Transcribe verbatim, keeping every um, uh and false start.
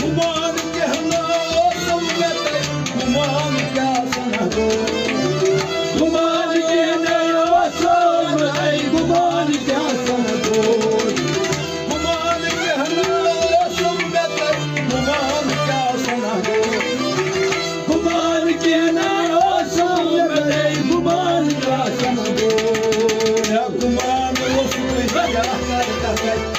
گُمان کینٛہہ نہٕ اوسُم مےٚ تۄہہِ، گُمان کیٛاہ سنا گوٚو۔ گُمان کینٛہہ نہٕ اوسُم مےٚ تۄہہِ، گُمان کیٛاہ سنا گوٚو۔ گُمان کینٛہہ نہٕ اوسُم مےٚ تۄہہِ، گُمان کیٛاہ سنا گوٚو۔ گُمان کینٛہہ نہٕ اوسُم مےٚ تۄہہِ، گُمان کیٛاہ سنا گوٚو۔ یا گُمان اوسُم مےٚ تۄہہِ،